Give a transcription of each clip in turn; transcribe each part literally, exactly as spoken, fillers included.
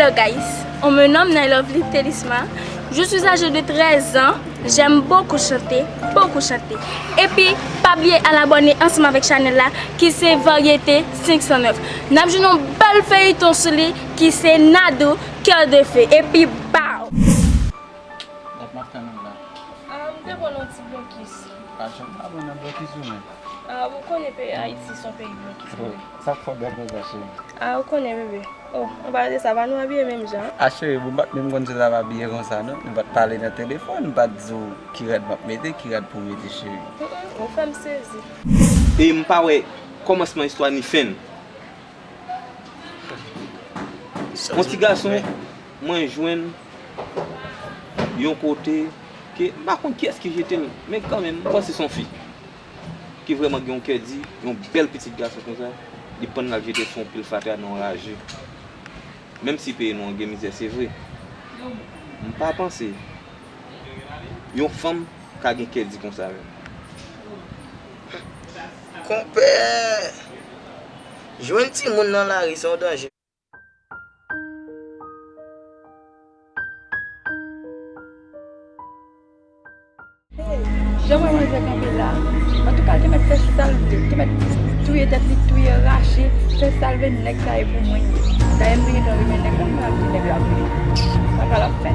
Hello guys, on me nomme Nailovely Thélisma. Je suis âgée de treize ans. J'aime beaucoup chanter, beaucoup chanter. Epi, pa bliye al abòne ansanm avèk chanèl la ki se Variété cinq cent neuf. N ap jwenn yon bèl feyiton sou li ki se Nadou, Cœur de Feu. Epi, baw! Gad m ap tann ou la. Ah, m te pran yon ti blokis. Pa janm pa pran nan blokis ou menm. Ah, ou konnen peyi Ayiti se yon peyi blokis, bebe. Sa k fè w bèl konsa, cheri? Ah, ou konnen, bebe. Oh, anpalan de sa, pa nou abiye menm jan. Ah, cheri, bon, m pa t menm konn si w t ap abiye konsa, non. Nou pa t pale nan telefòn, m pa t di w ki rad m ap mete, ki rad pou w mete, cheri. Mm, mm, ou fè m sezi. E m pa wè kòmansman istwa ni fen l. Yon ti gason, mwen jwenn yon kote ke m pa konn kiyès ki jete l, men kanmenm, m panse se yon fi ki vrèman gen yon kè di, yon bèl pitit gason konsa, li pann l al jete sou yon pil fatra nan yon raje. Menm si peyi nou an gen mizè, se vre. M pa panse yon fanm ka gen kè di konsa menm. Konpè! Jwenn timoun nan lari se yon danje. Jan m wè manzè kanpe la, antouka, l te mèt fè sa l vle, l te mèt touye tèt li, touye, rache, fè sa l vle, nèg sa e pou mwen l ye. Dayè, m te gentan renmen nèg la, m pa di nèg la pou li. Sa ka l ap fè.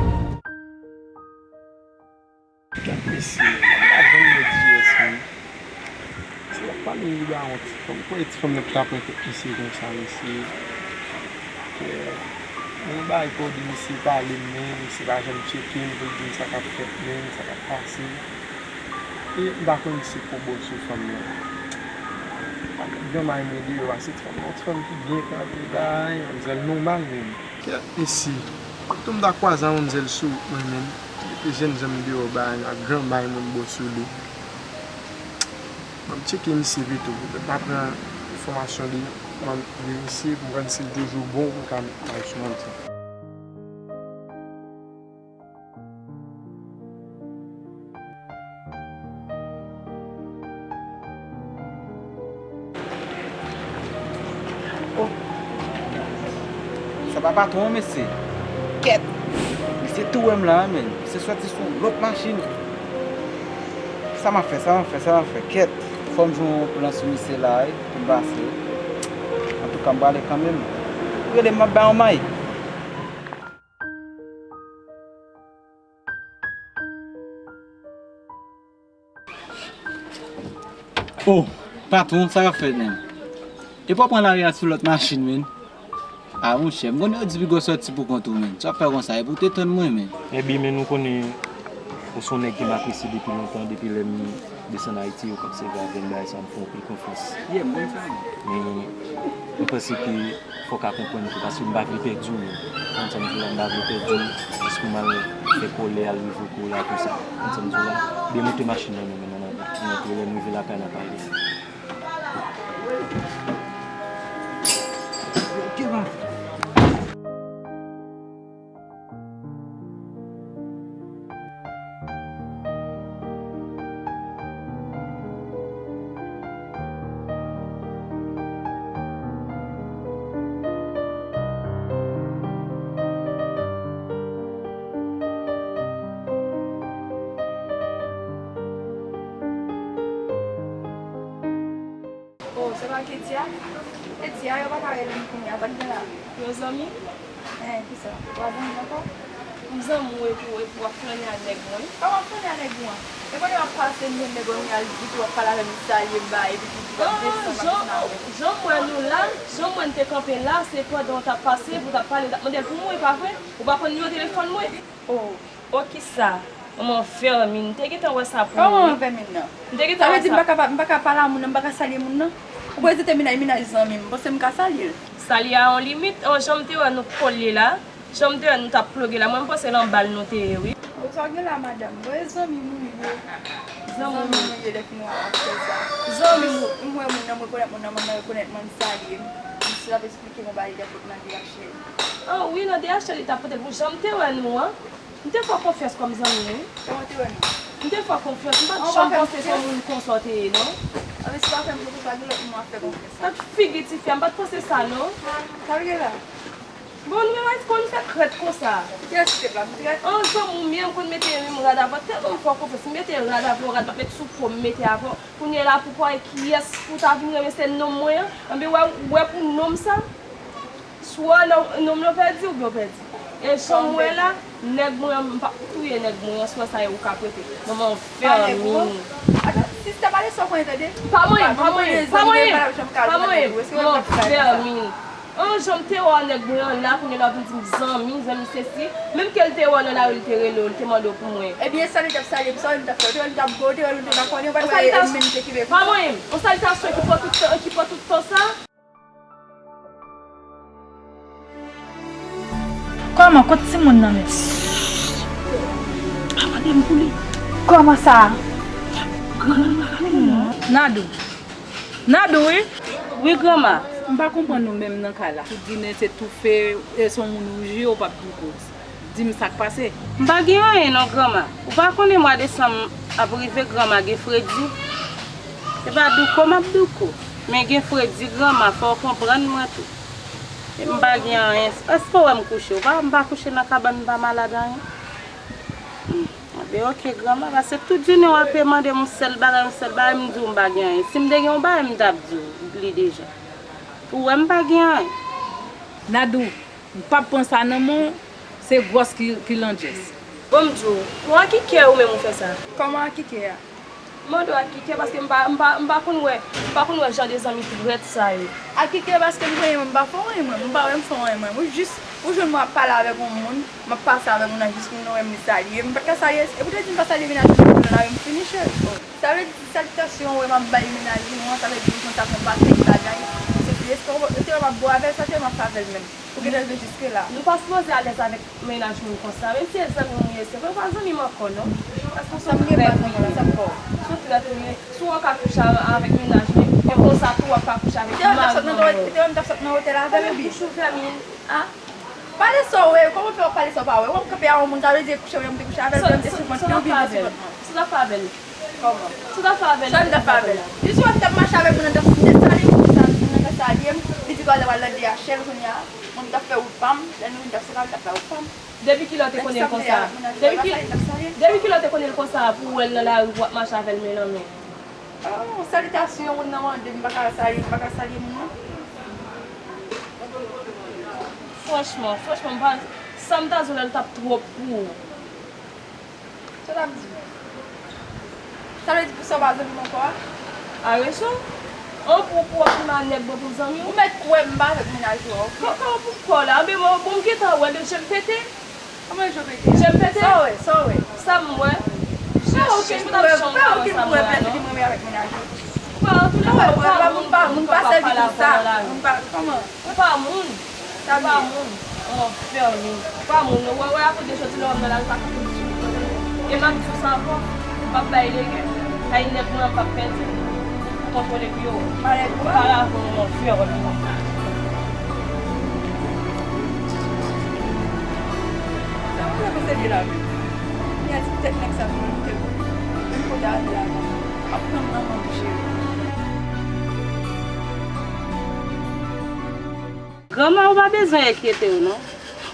Kèt mesye, m pa janm wè G S wi. Si w ap pale li ba yon ti fanm, kwè ti fanm nan ki ta pran kèt mesye konsa, mesye. Kè, yon bagay pou di misye pale m, men misye pa janm tcheke m pou l di m sa k ap fèt, men sa k ap pase. E m pa konn si pou bon sou fanm nan. Granmay mwen deyò a, se ti fanm nan, yon ti fanm ki byen kanpe, bay, manzèl nòmal menm. Kèt mesye. Tou m ta kwaze a manmzèl sou wout mwen menm. Mete jènjan m deyò ba yon granmay mwen m bon sou li. Ban m tcheke misye pito poutèt m pa pran enfòmasyon li, ban m veye misye pou m konn si l toujou bon pou m ka met may sou manzè. Oh. Sa pa patwon an, mesye. Kèt. Misye tou wè m la, menn. Misye sòti sou lòt machin. Sa m ap fè, sa m ap fè, sa m ap fè. Kèt. Fò m jwenn yon plan sou misye la, wi, pou m pase. Antouka, m prale kanmenm. Rele m, m ap bay yon may. Oh, patwon, sa w ap fè menm? Epi w pran lari a sou lòt machin, menn. A, monchè, m konnen yo di piga w sòti pou kont ou, menn. Sa w ap fè konsa, epi w te tann mwen, menn. Ebyen, menn, ou konnen, ou se yon nèg ke m apresye depi lontan, depi lè m desann Ayiti, ou konn sèvi avè m, bagay sa, m fè w anpil konfyans. Yeah, m konn sa, menn. Men, m panse ke fò w ka konprann tou, paske m pa vle pèdi w menm. Konn sa m di w la, m pa vle pèdi w, jis pou m al fè kòlè, al revoke w la, konsa. Konn sa m di w la, demonte machin nan, menn, ann ale. Ann antre, lè m rive lakay, n a pale. Ok, va. Oh, se pa Ketia? Ketia, yo pa ka rele m kounye a, pa t gen la. Yo zanmi? Eh, kisa? Ou pa zanmi m ankò? M zanmi w epi w, epi w ap flannen ak nèg mwen. Kòman m ap flannen ak nèg ou an? E kote w ap pase, m jwenn nèg ou, kounye a l di tou w ap pale avè m, li salye m, bay, epi li di w ap desann, m ap desann avè l. Jan m wè nou la, jan m wè n te kanpe la, se pandan w t ap pase, epi w t ap pale, w t ap mande l pou mwen, pa vre? Ou pa konn nimewo telefòn mwen? Oh. Oh, kisa? Manman vèmin, m te gentan wè sa pou ou, wi. Kòman manman vèmin nan? M te gentan wè sa. Sa vle di m pa ka, m pa ka pale a moun nan, m pa ka salye moun nan? Ou prezante m nan menaj zanmi m, ou panse m ka salye l? Salye a yon limit, oh, jan m te wè nou kole la, jan m te wè nou t ap ploge la, mwen m panse nan bal nou te ye, wi. Bon, sa w gen la, madanm? Bon, e zanmi m ou ye. Zanmi m ou ye, lè fini w ap fè sa. Zanmi m. M wè moun nan, m rekonèt moun nan, moun nan rekonèt mwen, li salye m. Misye t ap esplike m yon bagay, li t ap pote nan D H L. Ah, wi, nan D H L li t ap pote l pou jan m te wè nou an. M te fè w konfyans kòm zanmi m, wi. Kòman w te wè nou? M te fè w konfyans, m pa t janm panse se yon moun konsa w te ye, non. Anben, si w pa fè m konfyans, pa gen lòt moun w ap fè konfyans. Gad figi tifi a, m pa t panse sa, non. Sa l gen la? Bon, nou menm Ayiti konn fè trèt konsa. Kiyès ki te pla m trèt? An zanmi w, m konn mete menm rad avè w, tèlman m fè w konfyans, m mete rad avè w, rad m ap met sou po m, mete avè w. Kounye a la pou kwè kiyès ou ta vin renmen se nonm mwen an. Anben wè, wè pou nonm sa. Swa nonm, nonm nan pèdi oubyen w pèdi. E jan m wè la, nèg mwen an, m p ap touye nèg mwen an, swa sa e ou k ap rete. Manman fèmin. Ata, sista, pale sa w konnen tande. Pa mwen, pa mwen, pa mwen, pa mwen, manman fèmin. An jan m te wè nèg mwen an la, kounye a la w vin di m zanmi, zanmi sesi. Menm ke l te wè w nan lari, l te rele w, l te mande w pou mwen. Ebyen, sa li t ap salye m, sa li t ap fè, w te wè li t ap gwo, w te wè li te makònen, ou pa t wè e menm te kenbe konsa. Pa mwen, yon salitasyon ki pran tout tan, ki pran tout tan sa. Kòman, kot timoun nan menm? Pa mande m pou li. Kòman sa? Granma pa vini non. Nadou. Nadou, wi. Wi, granma. M pa konprann nou menm nan kay la. Tout jounen se toufe, e se yon moun ou ye, ou p ap di koz. Di m sa k pase. M pa gen anyen non, granma. Ou pa konnen mwa desanm ap rive, granma gen fredi. Se pa douko m ap douko. Men gen fredi, granma, fò w konprann mwen tou. E m pa gen anyen. Èske w wè m kouche? Ou pa, m pa kouche nan kabann, m pa malad anyen. Hmm. Anben, oke, granma, paske tout jounen w ape mande m yon sèl bagay, yon sèl bagay, m di w m pa gen anyen. Si m te gen yon bagay, m t ap di w li deja. Ou wè m pa gen anyen. Nadou, m p ap pran sa nan men w, se gwòs ki, ki landjès. Bon, m di w, pou akikè ou menm ou fè sa? Kòman akikè a? M mande w akikè paske m pa, m pa, m pa konn wè, m pa konn wè jan de zanmi trèt sa yo. Akikè paske m konnen mwen m pa fè w anyen mwen, m pa wè m fè w anyen mwen. Ou jis, ou jwenn mwen ap pale avèk yon moun, m ap pase avèk moun nan jis moun nan wè m li salye m, m pa t ka salye, epi w te di m pa salye mennaj mwen, m lave m fini cheri. Sa vle di salitasyon ou wè m ap bay mennaj mwen an, sa vle di ou konn sa fè m pa fè bagay. Se di, èske ou te wè m ap bo avè l, sa te wè m ap fè avè l menm. Ou gentan rive jiske la. Nou pa sipoze alèz avèk mennaj moun konsa. Menm si e zanmi m ou ye, se vre, ou pa zanmi m ankò, non. Paske ou se yon trèt ou ye. Ou se yon trèt ou ye. Si w wè w ka kouche a-, avèk mennaj mwen, e konsa tou w ap ka kouche avèk mari mwen. Ou te wè m t ap sot nan otèl avè l, oubyen? Kouche ou fèmin. A? Pale sa w wè, kòman w fè w pale sa w pa wè? Ou wè m kanpe a yon moun, sa vle di e kouche mwen te kouche avè l, mwen te sipòte l, oubyen l te sipòte mwen? Sa w t ap fè avè l? Kòman? Sa w t ap fè avè l? Sa m t ap fè avè l? Jis wè m t ap mache avèk moun nan, t ap, m te salye moun, sa, moun nan t ap salye m. Li di gade w al nan D H L kounye a. Mwen m t ap fè wout pa m, lè nou vin t ap separe, m t ap fè wout pa m. Depi kilè w te konnen l konsa? Depi ki, depi kilè w te konnen l konsa pou w wè l nan lari, pou w ap mache avè l men nan men? Oh, salitasyon, moun nan mande m, m pa ka salye, m pa ka salye moun nan. Franchman, franchman, m pa, sa m ta di w la, l t ap twòp pou ou. Sa l ap di? Sa vle di pou sa w pa zanmi m ankò a? A rezon. An pou, pou w ap di m a nèg mwen pou zanmi w? Ou mèt kwè m pa avèk mennaj ou a, oke? Kòman pou m kwè w la? Anben mwen, bon, m gentan wè, men je m pete. Kòman je m pete? Je m pete? Sa w wè, sa w wè? Sa m wè? Je, je m t ap janm wè sa m wè a non. Ou pa antoulèka, ou pa moun, ou pa moun, pa sèvi pou sa. Ou pa, kòman? Ou pa moun. Ou pa moun. Ou anfèmin. Ou pa moun. Ou wè, wè, apre de jodi la, w ap nan lari, pa ka konn sou. E m ap di w sa ankò, m p ap bay legen. Kay nèg mwen an p ap pèdi. Ou kontwole pou yo. Malè pou ou. Ou pa lavan, ou anfèmin. Sa mwen vle posede la, wi. Kounye a ti tèt nèg sa vin moute pou li. Menm kote a vin la. Ap pran m nan men w, cheri. Granma, ou pa bezwen enkyete w non.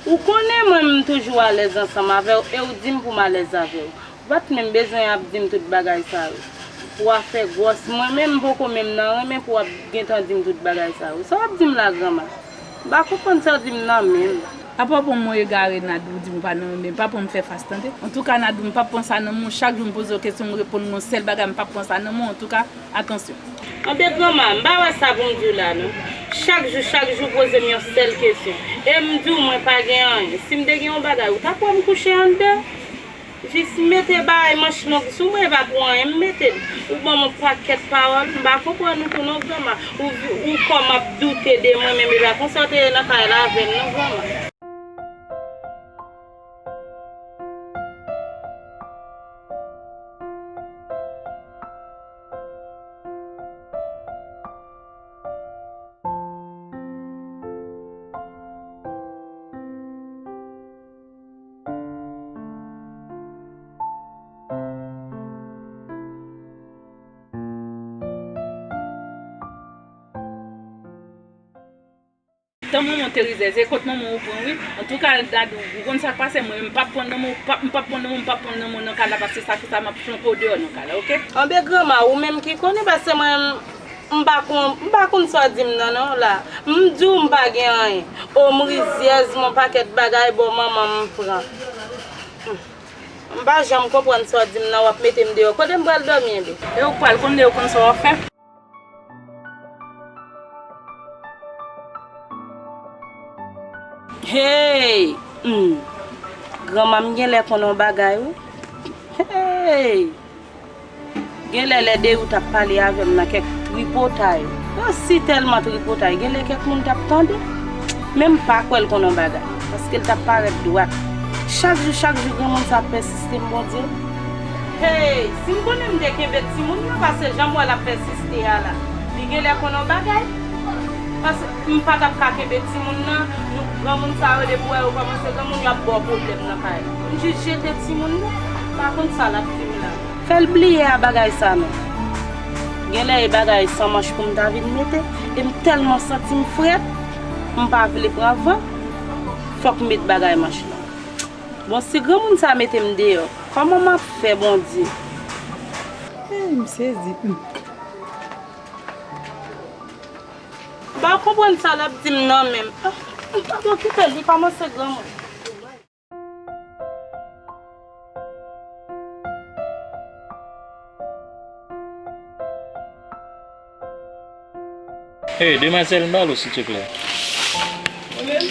Ou konnen mwen menm m toujou alèz ansanm avè w e w di m pou m alèz avè w. Ou pa t menm bezwen ap di m tout bagay sa yo. Pou afè gwòs, mwen menm m poko menm nan renmen pou w ap gentan di m tout bagay sa yo. Sa w ap di m la, granma? M pa konprann sa w di m nan menm. Apa w pran m yon egare, Nadou, w di m ou pa nan renmen m, pa pran m fè fas, tande. Antouka, Nadou, m p ap pran sa nan men w. Chak jou m poze w kesyon, m reponn ou yon sèl bagay, m p ap pran sa nan men w, antouka. Atansyon. Anben granma, m pa wè sa pou m di w la non. Chak jou, chak jou poze m yon sèl kesyon. E m di w mwen pa gen anyen. Si m te gen yon bagay, ou t ap wè m kouche anndan? Jis mete bagay manch long sou mwen, e pa pou anyen m mete l. Ou ban m yon pakèt pawòl, m pa konprann ou tou non granma. Ou, ou kòm ap doute de mwen menm, e pa konsa w te ye nan kay la avè m non granma. Tan manman w te rizèz, e kot manman w pran wi. Antouka, Dadou, ou konn sa k pase, mwen, m p ap pran nan men w, m p ap, m p ap pran nan men w, m p ap pran nan men w nan kay la, paske sa fè sa, m ap flanke w deyò nan kay la, oke? Anben, granma, ou menm ki konnen, paske mwen, m pa konn, m pa konn sa w di m nan, non, la. M di w m pa gen anyen. O, m rizyèz, m yon pakèt bagay, bon, manman m pran. M pa janm konprann sa w di m nan, w ap mete m deyò. Kote m pral dòmi, enben? E ou k pral konn lè yo konn sa w ap fè. Hey! Hmm. Granma m genlè konn yon bagay, wi. Hey! Genlè lè Deyou t ap pale avè m nan kèk tripotay, yon si tèlman tripotay, genlè kèk moun t ap tande. Men m pa kwè l konn yon bagay, paske l t ap parèt dwat. Chak jou, chak jou, granmoun sa ap pèsiste m, Bondye. Hey, si m konnen m te kenbe timoun nan, paske jan m wè l ap pèsiste a la, li genlè konn yon bagay. Paske m pa t ap ka kenbe timoun nan, nou, granmoun sa yo, depi w wè yo kòmanse granmoun, y ap ba w pwoblèm nan kay la. M jis jete timoun nan, m pa konn sa l ap di m la. Fè l bliye a bagay sa non. Genlè e bagay san manch pou m ta vin mete, e m tèlman santi m frèt, m pa vle pran van, fòk m met bagay manch lan. Bon, si granmoun sa mete m deyò, kòman m ap fè, Bondye? Ey, m sezi. M pa konprann sa l ap di m nan menm. Ah, m pa t okipe l, li kòmanse granmoun. Hey, demwazèl, m ba w lo, silteplè. Mwen menm?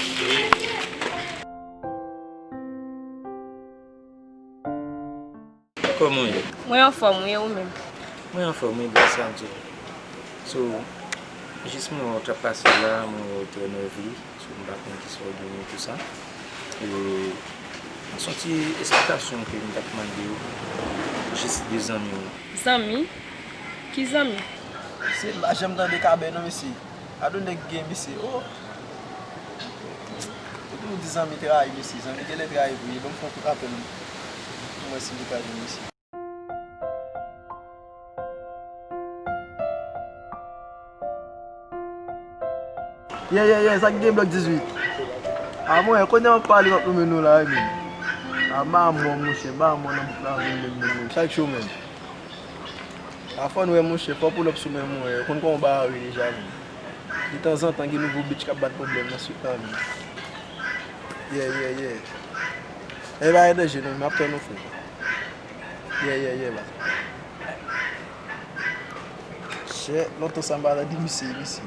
Kòman w ye? Mwen anfòm, wi, e ou menm? Mwen anfòm, wi, gras a Dye. So, jis mwen wè w t ap pase la, mwen wè w trè nève, so m pa konn kisa w genyen tou sa. E, se yon ti esplikasyon ke m t ap mande w, jis de zanmi w. Zanmi? Ki zanmi? Mesye, m pa janm tande kabè non, mesye. Gade yon nèg gen, mesye. Oh! Ou toujou di zanmi trayi, mesye. Zanmi genlè trayi vre. Ban m fè yon kout apèl pou m wè si li ka jwenn, mesye. Yeah, yeah, yeah, sa k gen blòk dizuit? A mwen, kounye a m ap pale, m ap nonmen nou la, wi, men. A, m pa mò, monchè, m pa mò nan bout la, men, men, men, men. Chak jou, men. A fò n wè, monchè, fò pull up sou mwen, mwen. Ou konn kòman bagay yo ye deja, men. Detanzantan, gen nouvo bitch k ap bat pwoblèm nan swit la, men. Yeah, yeah, yeah. E pa gen danje, non, m ap tann ou, frè. Yeah, yeah, yeah, baz. Chè, lontan sa m pa tande misye, misye.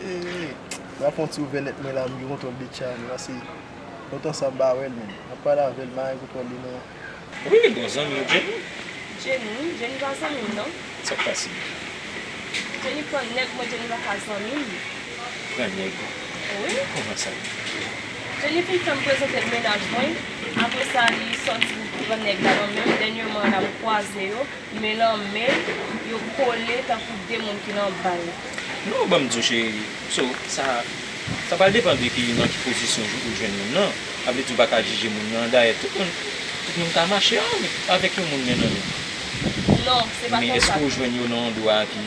Eee, m ap fè yon ti ouvè nèt mwen la, m gen kontwòl de tcha, men, paske lontan sa m pa wè l, men. M ap pale avè l, m pa gen kontwòl li, non. Wi, bon zanmi w, Jenny. Jenny, Jenny pa zanmi m, non. Sa k pase? Jenny pran nèg mwen, Jenny pa ka zanmi m. Pran nèg ou? Wi. Kòman sa? Jenny fin fè m prezante l mennaj mwen. Apre sa, li sòti, li pran nèg la nan men m. Dènyèman la, m kwaze yo. Men nan men, yo kole tankou de moun ki nan bal. Non, ban m di w, cheri. So, sa, sa pral depann de ki, nan ki pozisyon ou jwenn moun nan. Sa vle di ou pa ka jije moun nan. Dayè, tout moun, tout moun ka mache an, avèk yon moun men nan men. Non, se pa konsa. Men èske ou jwenn yo nan yon dwa ki...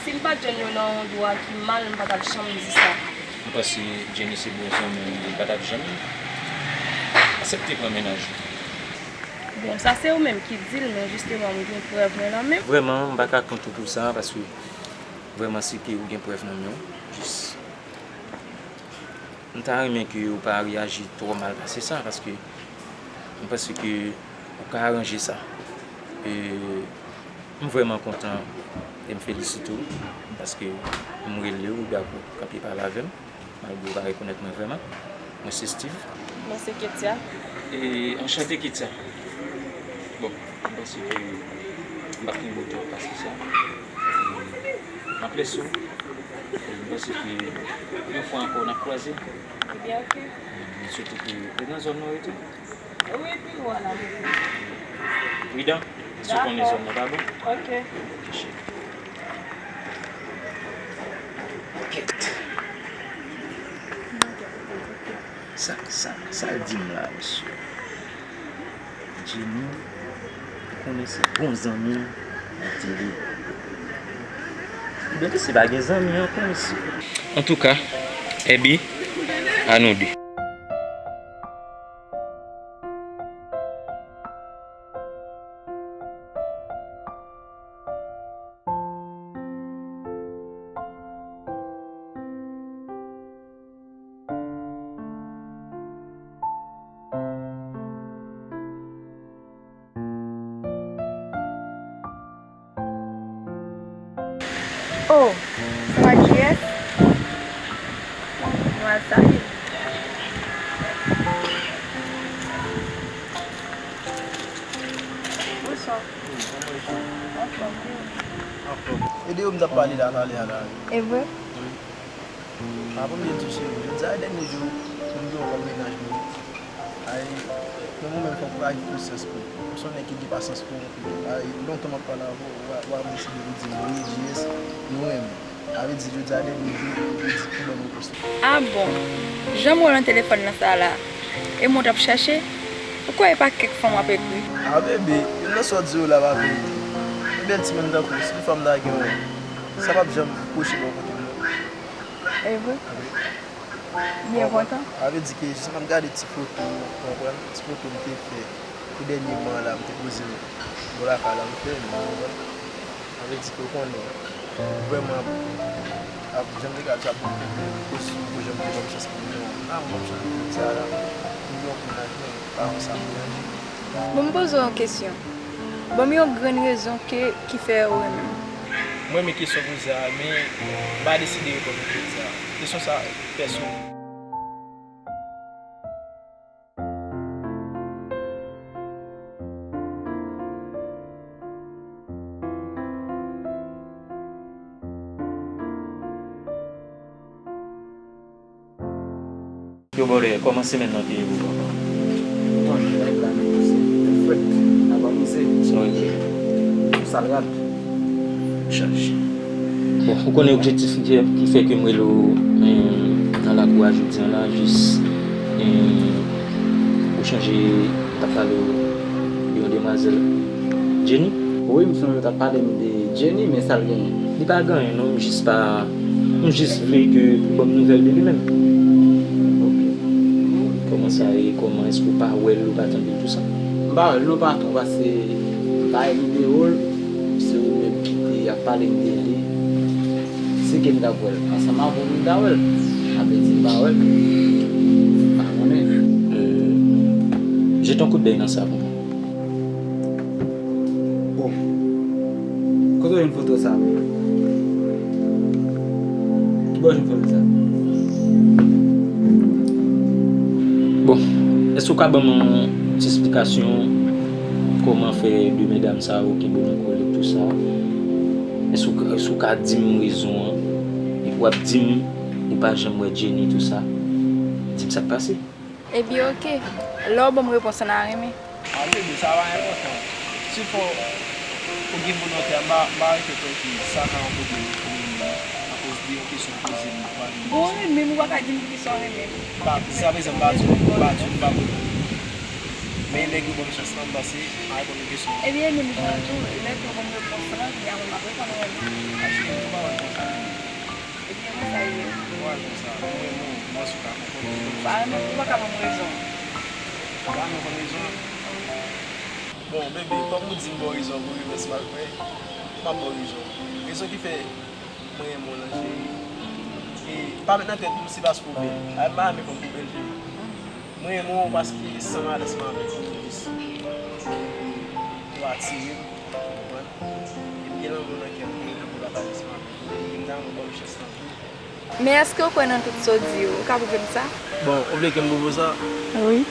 Si m pa t jwenn yo nan yon dwa ki mal, m pa t ap janm di sa. M panse Jenny se bon zanmi w, li pa t ap janm aksepte pran mennaj ou. Bon, sa se ou menm ki di l, men jisteman m gen prèv mwen nan men m. Vrèman, m pa ka kont ou pou sa, paske vrèman si ke ou gen prèv nan men w, jis, m ta renmen ke ou pa reyaji twò mal pase sa, paske m panse ke ou ka aranje sa. E m vrèman kontan e m felisite w, paske m rele w, ou dakò kanpe pale avè m. Malgre ou pa rekonèt mwen vrèman, mwen se Steve. Mwen se Ketia. E, anchante, Ketia. Bon, m panse ke m p ap kenbe w twòp pase sa. E, m ap lese w. E, m panse ke yon fwa ankò n ap kwaze. Ebyen, oke. E, m swete ke e nan zòn nou rete. Wi, pi lwen la. Pridan, si w konnen zòn nan pa bon. Oke. Oke, cheri. Kèt. Sa, sa, sa l di m la, mesye? Jenny, ou konnen se bon zanmi m, li di li. Ebyen, mesye pa gen zanmi ankò, mesye. Antouka, Ebi, a nou de. Oh, sa pa J S? Nou al salye. Bonswa. Anfòm, wi. Anfòm. E de ou m t ap pale la, talè a la. E vre? Wi. Apre m te di w, cheri, jodi a se dènye jou pou m gen yon kòb mennaj mwen. Ay, men mwen menm fòk w aji konsyans pou m. M se yon nèg ki gen pasyans pou w anpil. Ay, lontan m ap pale avè w, w a, w a deside pou di m wi, J S, nou renmen. Sa vle di jodi a dènye jou, ou di pou ban m repons lan. Ah bon? Jan m wè w nan telefòn nan sa la, e mwen w t ap chache? Ou kwè e pa kèk fanm w ap ekri? Ah bebe, youn nan sa w di yo la pa verite. Yon bèl timoun tankou w, si toutefa m ta gen w, sa p ap janm pwoche bò kote m non. E vre? Wi. Byen kontan. Sa vle di ke jis m ap gade ti foto, ou konprann? Ti foto m te fè tou dènyèman la, m te poze bò lakay la, m fè l, ou konprann? Sa vle di ke ou konnen, vrèman, ap, ap, jan m te ka di, ap bon pou mwen, pou, pou jan m te ban m chans pou mwen, a, m ban m chans pou mwen, sa la, pou yon mennaj mwen, pa wè sa pou mwen. Bon, m poze w yon kesyon. Ban m yon grenn rezon ke, ki fè ou renmen m. Mwen renmen kesyon w poze a, men m pa deside reponn ou jodi a. Kesyon sa pèsonèl. Yo, brother, kòman semèn nan te ye pou papa? Bon, nèg la menm se frèt, n ap anmize. Sa w di? Sa l rale. Chaj. Bon, ou konnen objektif ki fè, ki fè ke m rele w, eh, nan lakou a jodi a la, jis, eh, ou chonje m t ap pale w de yon demwazèl, Jenny? Wi, m sonje w t ap pale m de Jenny, men sa l genyen? Li pa gen anyen non, m jis pa, m jis vle ke ou ban m nouvèl de li menm. Ok. Kòman sa ye? Kòman, èske ou pa wè l, ou pa tande l, tou sa? M pa wè l non, patwon, paske m pa gen nimewo l. Se ou menm ki te ap pale m de li. Si ke m t ap wè l ansanm avè w, m ta wè l. Sa vle di m pa wè l. M pa konnen. Euh, jete yon kout dèy nan sa pou mwen. Oh. Kote w jwenn foto sa menm? Ki bò w jwenn foto sa? Bon, èske w ka ban m yon ti esplikasyon kòman fè de medam sa yo kenbe w nan kòlèt tou sa? Èske w, èske w ka di m rezon an? Epi w ap di m ou pa janm wè Jenny tou sa? Di m sa k pase. Ebyen, oke. Lè w ban m repons lan, m a renmen. A, bebe, sa pa enpòtan. Sifò ou gen volonte a, m pa, m pa wè kèk sa ka yon pwoblèm pou mwen, akoz de yon kesyon w poze m, ou pa vin. Bon, w renmen m, ou pa ka di m poukisa w renmen m. M pa, jiska prezan, m pa di w, m pa di w, m pa konnen. Men lè ke w ban m chans lan, m panse m a reponn yon kesyon. Ebyen, menm jan tou, lè ke w ban m repons lan, kounye a mwen m ap reponn ou renmen. A, cheri, ou pa wè l konsa. Ebyen, mwen sa ye. Ou pa wè l konsa, mwen renmen w, m panse w ka konprann. Ou pa renmen m, ou pa ka ban m rezon. Ou pa renmen w konn rezon an? Bon, bebe, kòm ou di m ba w rezon pou rimès m al fè, m ap ba w rezon. Rezon ki fè mwen renmen w lan, cheri. E pa met nan tèt ou se paske w bèl. A, m pa renmen fanm ki bèl, cheri. Mwen renmen w paske san malèz m avèk ou, jis ou atire m, ou konprann? Epi gen lanmou nan kè m pou ou, pou w pa ta jis m avèk ou. Epi m ta renmen w ban m chans lan tou. Men èske w kwè nan tout sa w di yo? Ou ka pwouve m sa? Bon, ou vle ke m pwouve w sa? Wi.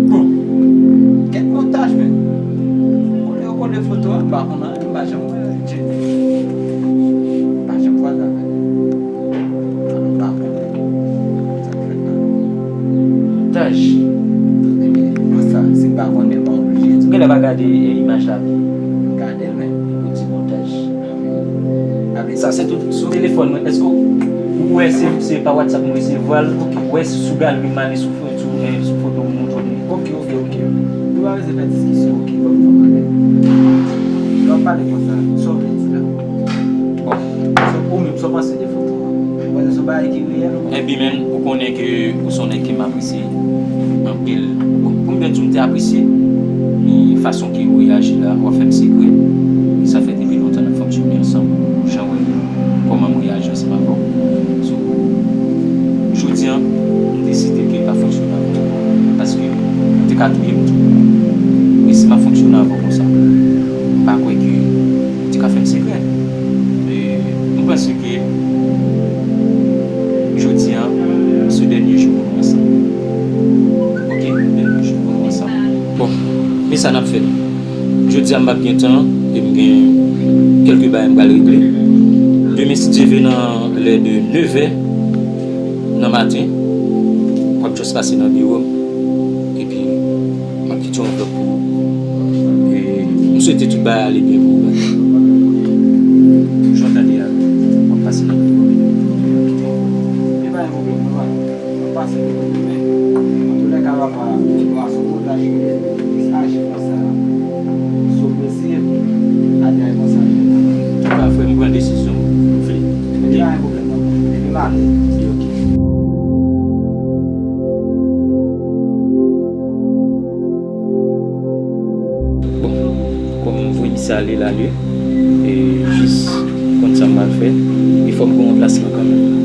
Bon, kèk montaj, men. Kole yo kole foto a, m pa konn anyen, m pa janm wè Jenny. M pa janm kwaze avè l. Alò, m pa konnen sa k fèt la. Montaj. Ebyen, non, sa, si m pa konnen, m pa oblije di. Ou genlè pa gade, eh, imaj la byen. M gade l, men. Ou di montaj. Sa se tout sou telefòn mwen. Èske w wè se, se pa WhatsApp mwen resevwa l? Ou wè sou galri m ale sou fo-, sou, eh, sou foto m montre w li? Ok, ok, ok. Nou pa bezwen fè diskisyon, ok, ban m fè pale. Lè w ap pale konsa, sa w vle di la? Bon, so, ou menm, sa w panse de foto an? Ou panse se yon bagay ki reyèl ou? Ebyen, men, ou konnen ke ou se yon nèg ke m apresye anpil. Bon, pou m byen di w, m te apresye, men fason ke ou reyaji la, w ap fè m sekrè. Sa fè depi lontan n ap fonksyone ansanm, jan w wè kòman m reyaji ansanm avè w. So, jodi a, m deside ke m pa fonksyone avè w ankò, paske ou te ka touye m tou. Men si m ap fonksyone avè w konsa, m pa kwè ke ou te ka fè m sekrè. E, m panse ke jodi a, se dènye jou pou nou ansanm. Ok, dènye jou pou nou ansanm. Bon, men sa n ap fè. Jodi a, m p ap gen tan, e m gen kèlke bagay m pral regle. Demen, si Dye vle, nan lè de nevè nan maten, w ap just pase nan biwo m, epi m ap kite yon anvlòp pou ou. E m swete tout bagay ale byen pou ou. Jan w tande a, w ap pase nan biwo m. Li pa gen pwoblèm, papa. Mwen pase pou mwen demen. Antoulèka, papa, bon, a sou montaj mesaj konsa. Si w prese, pa di ay konsa. Antouka, frè m, pran desizyon m vle. Ok? Pa gen pwoblèm, non. Depi m ale. Ok. Bon, kòm m voye misye ale, l ale. E jis konn sa m pral fè. E fò m pran yon plasman kanmenm.